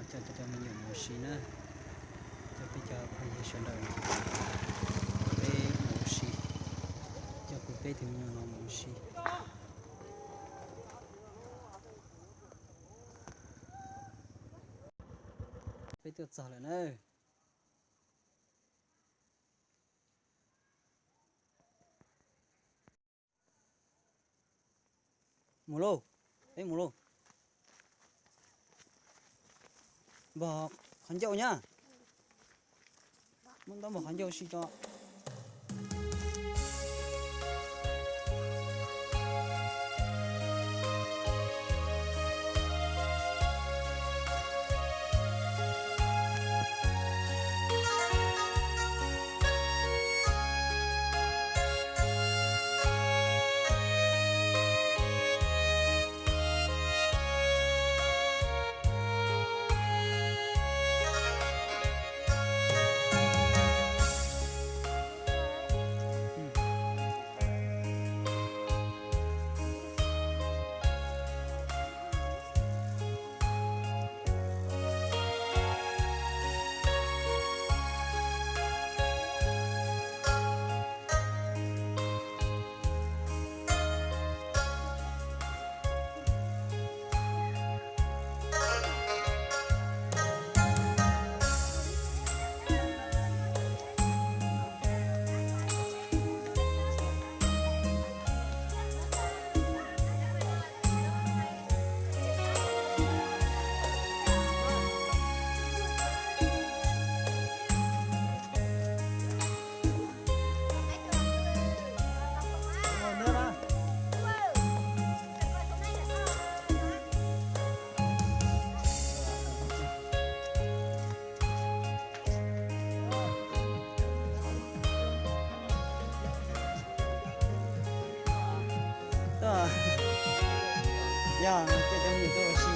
Coj cov me nyuam mus ua si na, coj peb cov phooj ywg sawv daws, peb mus ua si, coj kuv peb tus me nyuam no mus ua si. Peb tuaj txog lawm na. Mus lauj, peb mus lauj. Npog qhov ncauj nyab. Muab ntaub npog qhov ncauj si tso. Yog, coj cov me nyuam tuaj ua si.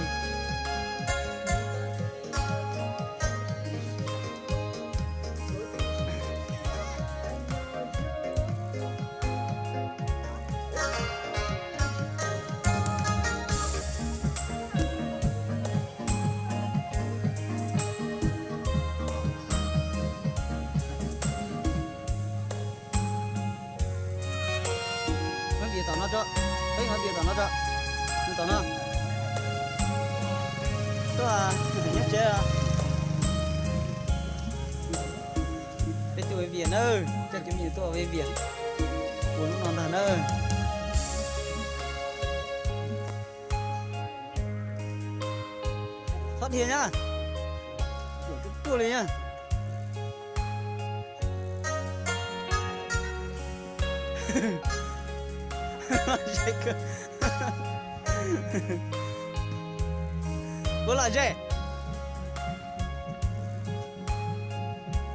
Muab vias tom no tso, peb muab vias tom no tso, tom no. Tuaj, nyob tsev. Peb tuaj ua vias nawb, coj cov me nyuam tuaj ua vias, ua lub no ntag nawb. Txhob dhia nyab, tuaj li nyab. Ua lam zem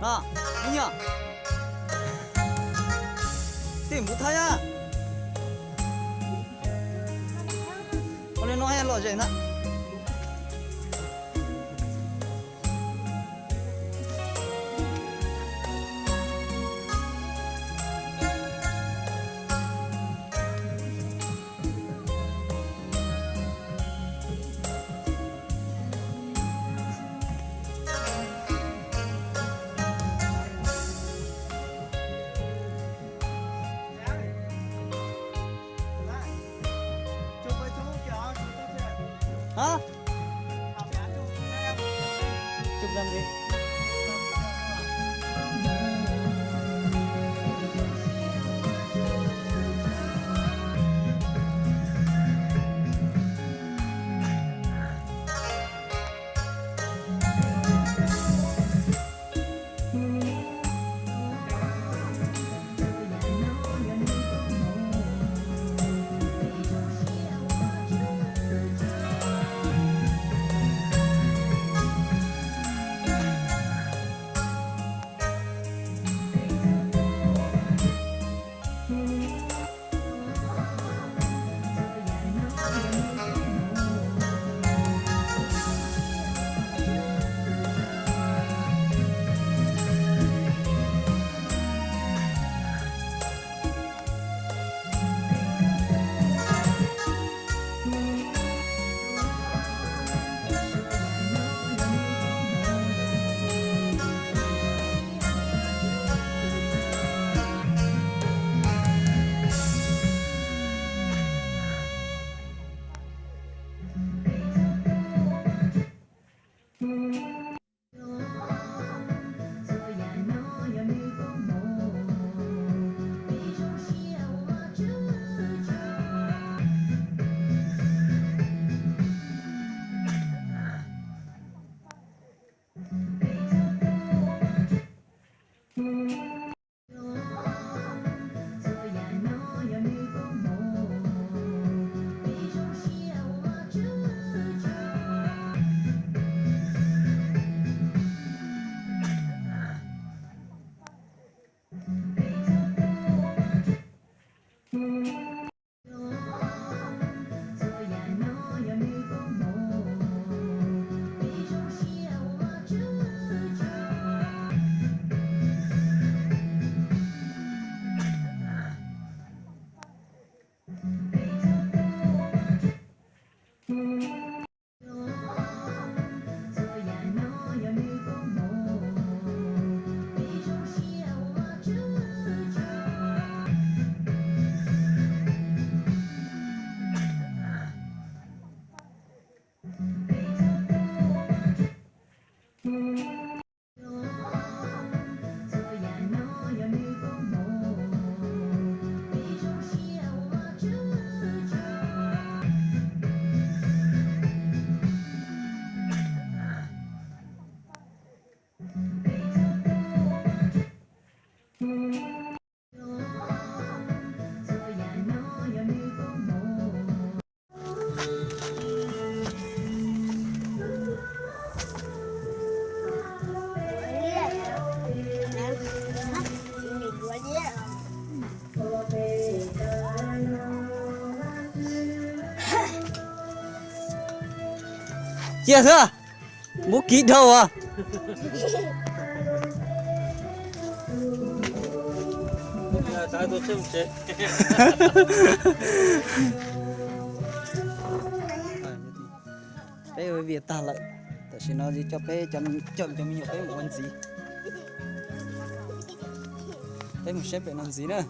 no, me nyuam, tij npuv thab nyab. Ua li no lom zem ntag. Hab, Cia xwb, muab kiv dhau as. Peb ua vias tag lawm, tam sim no coj peb cov, coj cov me nyuam peb mus ua ntxiv. Peb mus saib pem no ntxiv na.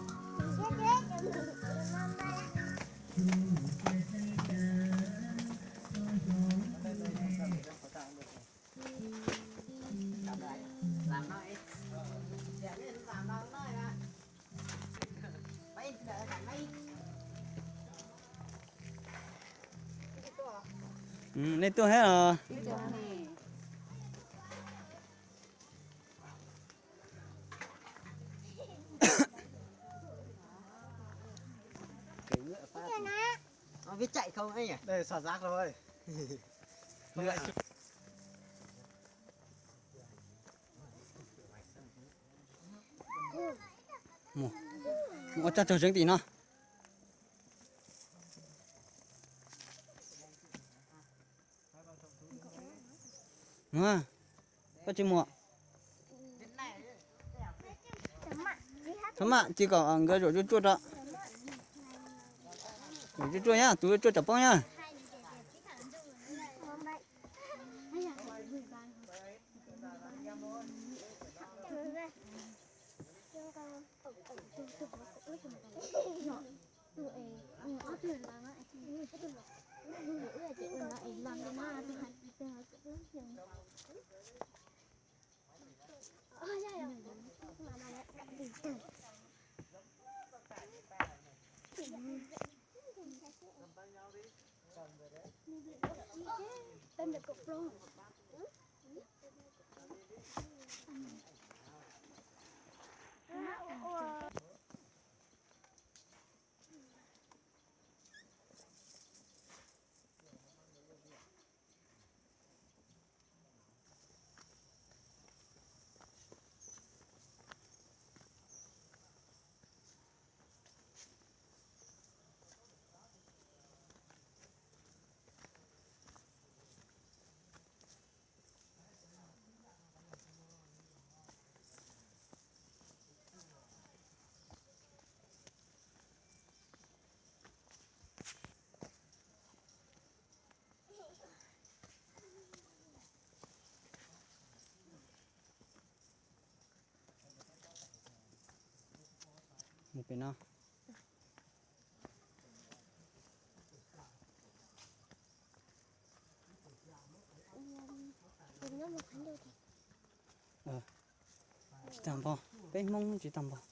Nej tuaj thiab os. Mus, mus ua coj raug tseeb tim no. Koj tsis mus. Txhob maj, cia kom nkawd zaum zuj zuaj tso. Zaum zuj zuaj nyab, tus zuj zuaj tsam poob nyab. Mus pem no. Tsis tag npog, peb Hmoob tsis tag npog.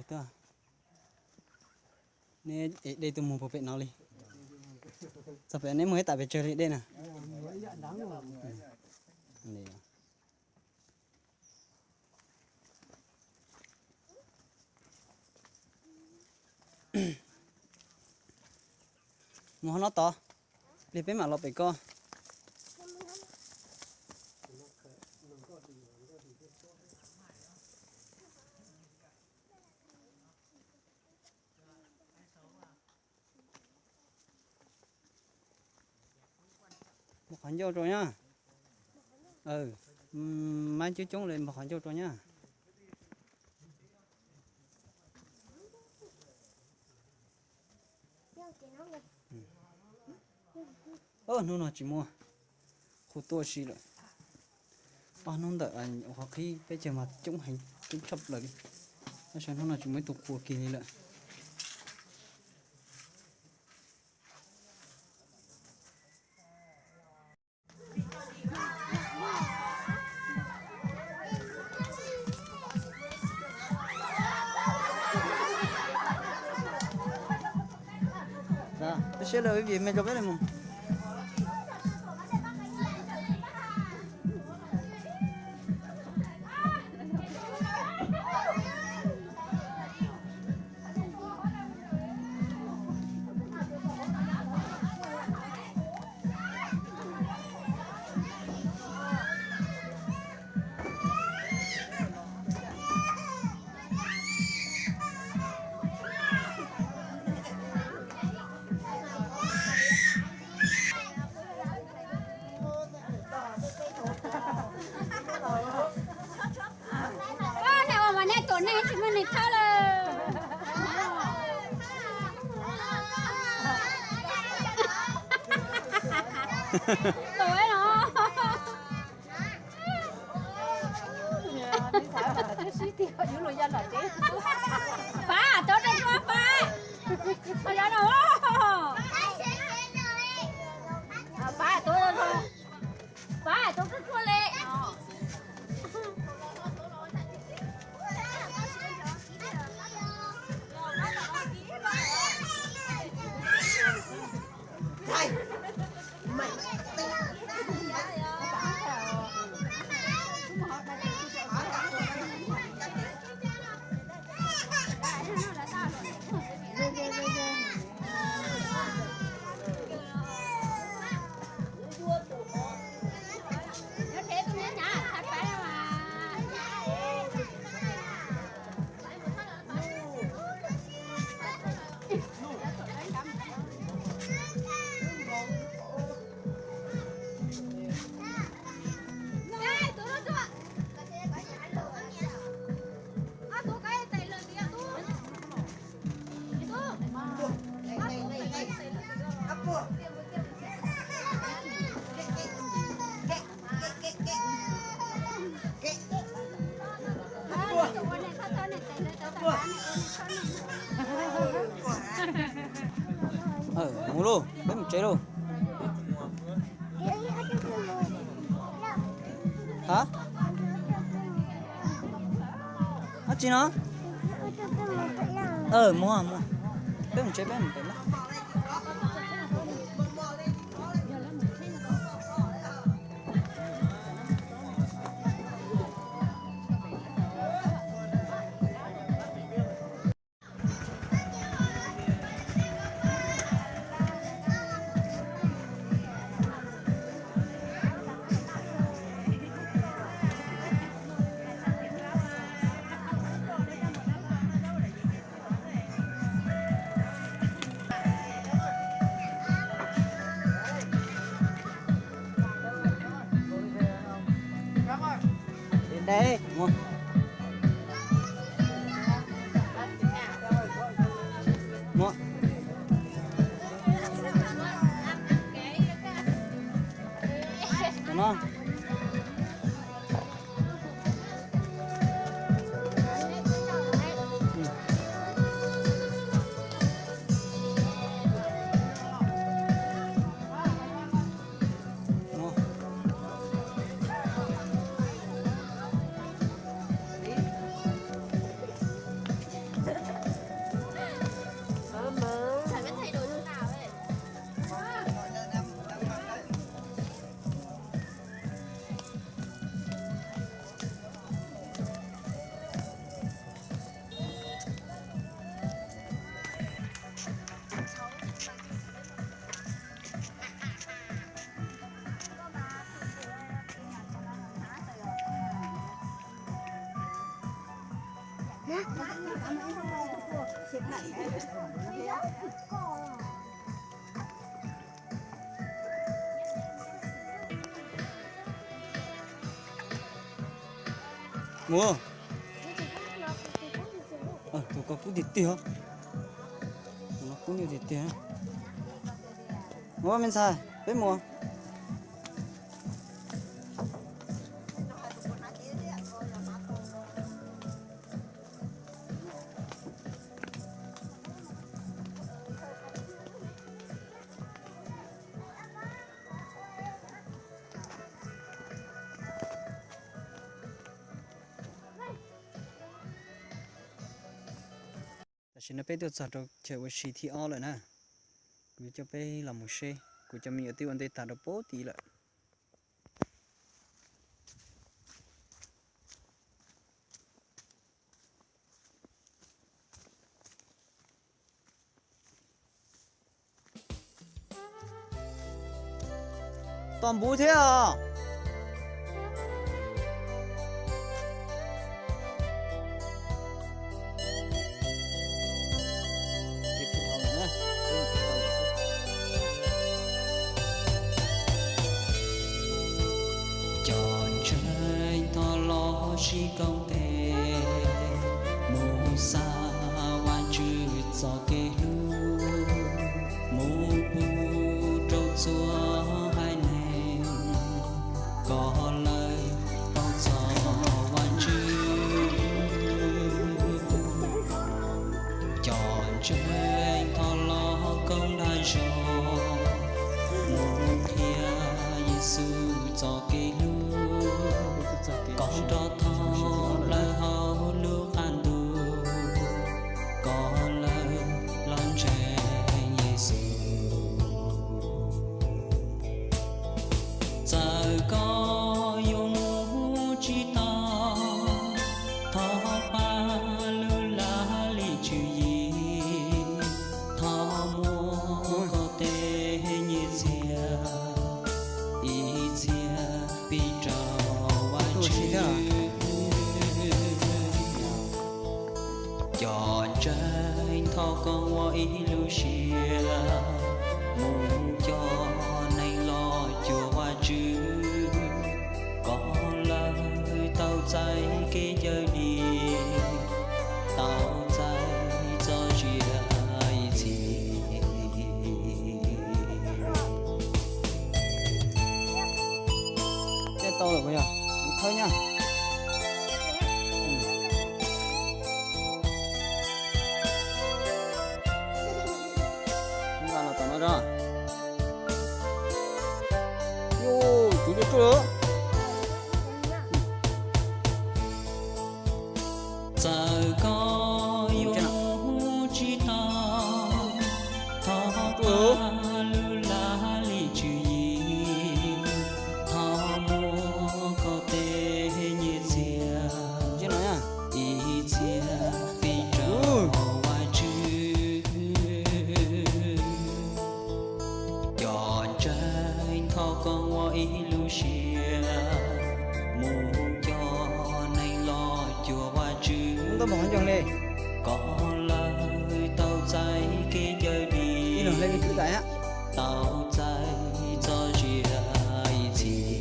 Tuaj. Neb ev dej tuaj muag puag pem no li. Txog pem neb muag ib tam pes tsawg li dej na. Mus hov no tod, lig peb mam los pem ko. Npog qhov ncauj rau nyab. Mab coob coob li, npog qhov ncauj rau nyab. Hnub no tsis muaj qhua tuaj si lawm. Ob hnub ntawm qhov qhib peb caug mas coob heev, coob tshaj plaws li. Tab sis hnub no tsis muaj ib tug qhua kiag li lawm. Siab lawm, vim me rau peb li mus. Ua, nej ua mas nej tuam neeg tsis muaj neeg thawj lawm. Tuam no. Pab, tuav rau tsua, pab. Pab, tuav rau tsua, pab, tuav rau tsua li. Mus lauj, peb mus tsev lauj. Hab, dab tsi no? Mus, mus, peb mus tsev, peb mus pem na. Mus. Tus ko kub tiag tiag. Tus no kub tiag tiag. Mus me ntxhais, peb mus. Tam sim no peb tuaj txog rau chaw ua si thib ob lawm na. Kuv coj peb los mus seb, kuv cov me nyuam twb ua ntej tag rau pem tid lawm. Tos npuv thiab os. Cov ntseeg thov los sib koom tes, mus xa Vajtswv txoj kev hlub, mus pub rau txhua haiv neeg, kom lawv paub txog Vajtswv. Cov ntseeg thov los koom dag zog, mus qhia Yexus txoj kev hlub, kom rov thoob plaws hauv lub qab ntuj, kom lawv los ntseeg Yexus. Txawm koj yuav mus tsis tau, thov pab lug laj lim tswv yim, thov muab koj tej nyiaj txiag ib txhia pib rau Vajtswv. Cov ntseeg thov koom ua ib lub siab, mus coj neeg los cuag Vajtswv, kom lawv tau txais kev cawm dim, tau txais txoj sia ib txhis. Tej tau lawm puas yog? Kuv thawb nyaj. Nqa los tom no tso. Yus, kuv yuav tsuj lawm. Txawm koj yuav mus tsis tau, thov pab lug laj lim tswv yim, thov muab koj tej nyiaj txiag ib txhia pib rau Vajtswv. Cov ntseeg thov koom ua ib lub siab, mus coj neeg los cuag Vajtswv, kom lawv tau txais kev cawm dim, tau txais txoj sia ib txhis.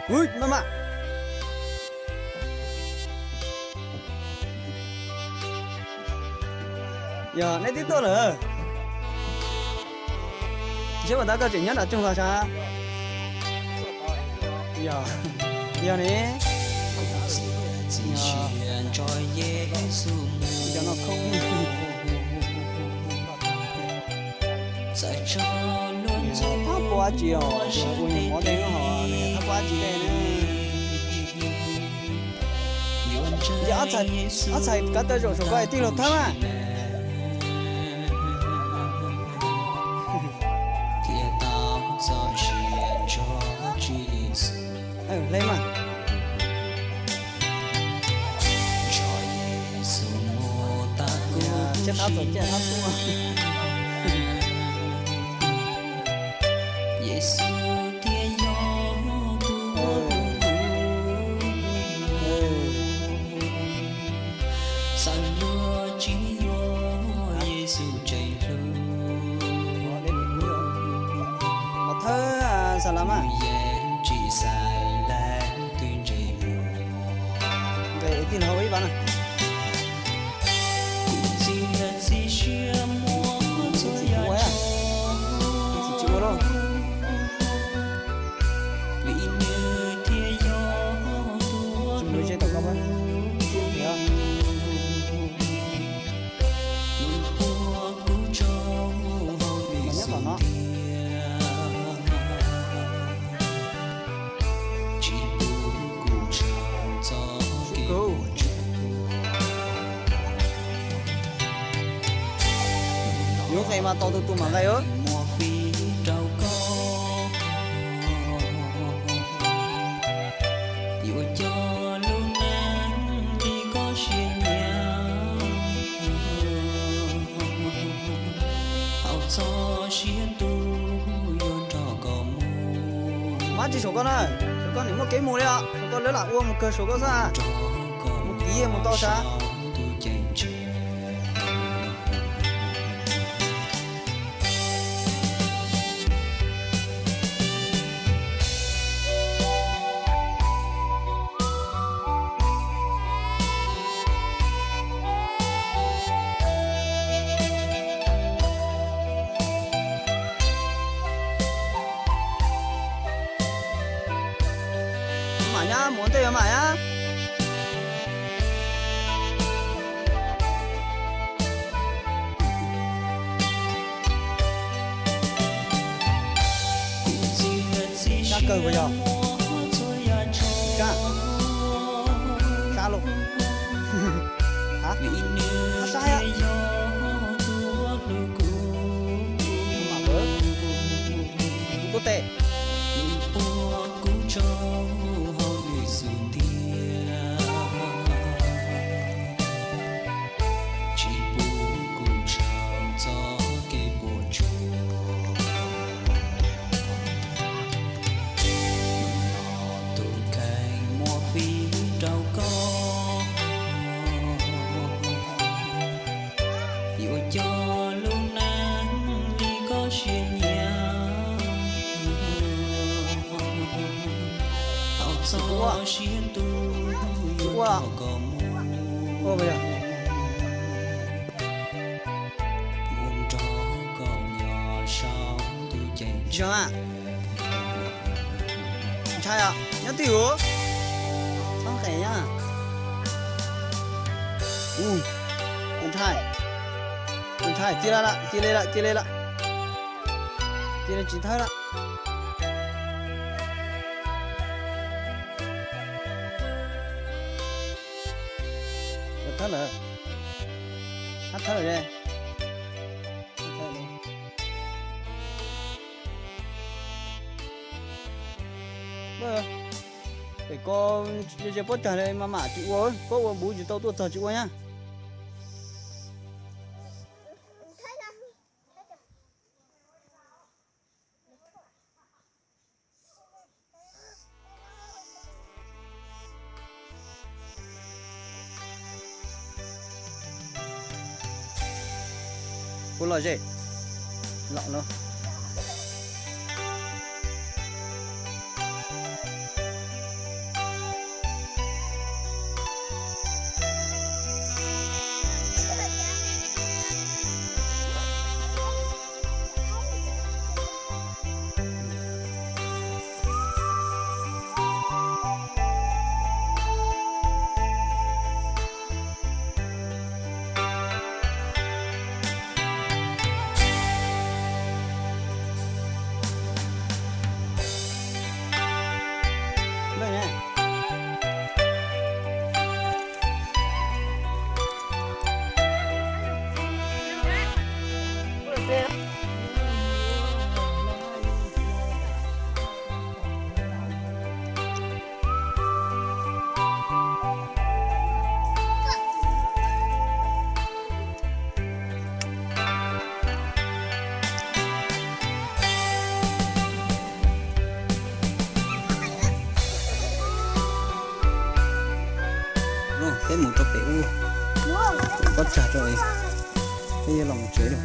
Ui, maj mam. Yog neb twb tuaj lawm. Seb puas tab koj tseem nyob nram tsoog los sav. Yog, yog ne. Cov no khoob. Thab pua dab tsi os, ua nyuag mov dej no ho thab pua dab tsi dej na. Ces ob txhais kav taw zaum saum ko es tig los thawb mas. Hle mas. Tseb qab txom ciaj qab tub. Thawb xa la mas. Nqes tig los hauv ib pab na. Tsis ua lauj. Tsis mus ze tom ko. Nyob tom no. Yuav nqes mas tos tus tus mam nqes. Mab tsis saum koj na, saum koj nim muaj kev mus li os, saum koj lawv lam ua mus kawg saum koj xwb. Mus tiv mus tau sav. Mam nyab mus ua ntej mam nyab. Sab kawg puas yog? Sab, sab lauj. Sab, kuv tuaj tes. Yuav coj lub neej li koj siab nyiam, thaum txog siab ntuj yuav coj koj mus, mus nrog koj nyob saum ntuj ceeb tsheej. Ntshai os, nyob twj ywm. Txhob nqes na. Tus ntshai, tus ntshai, cia li lawm, cia li lawm, cia li lawm. Cia li tsis thawb lawm. Thawb lawm. Thawb lawm. Pem ko ze pob tsag li mas mam tsis ua, pob ua npuv tsis tau tuaj txog tsis ua nyab. Kuv los ze, los no. Peb mus rau pem ub, pob tsag rau es peb yuav los mus tsev lawm.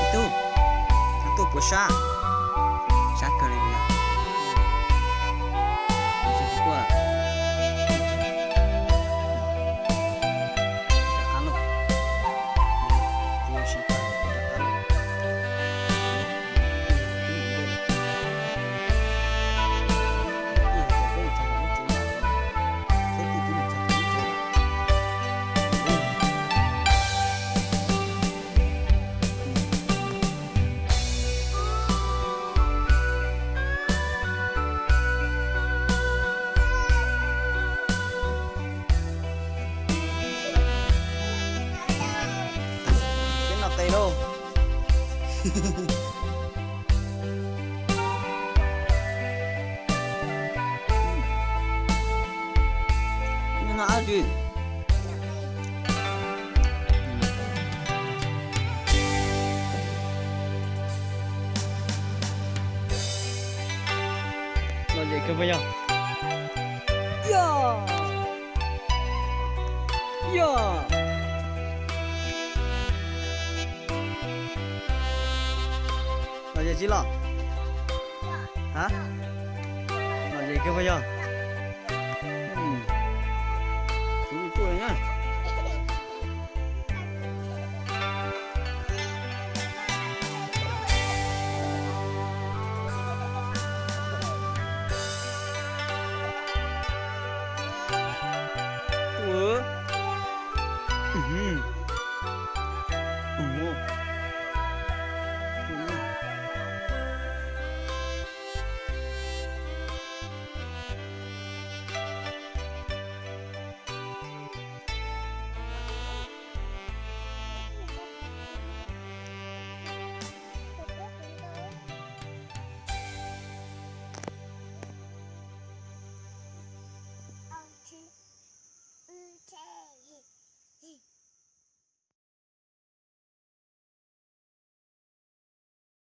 Ib tug, ib tug puas sab, sab kawg li yog. Peb noj tes lauj. Noj dab tsi? Lom zem kawg puas yog? Yog. Yog. Lom zem tsis los? Ha? Lom zem kawg puas yog?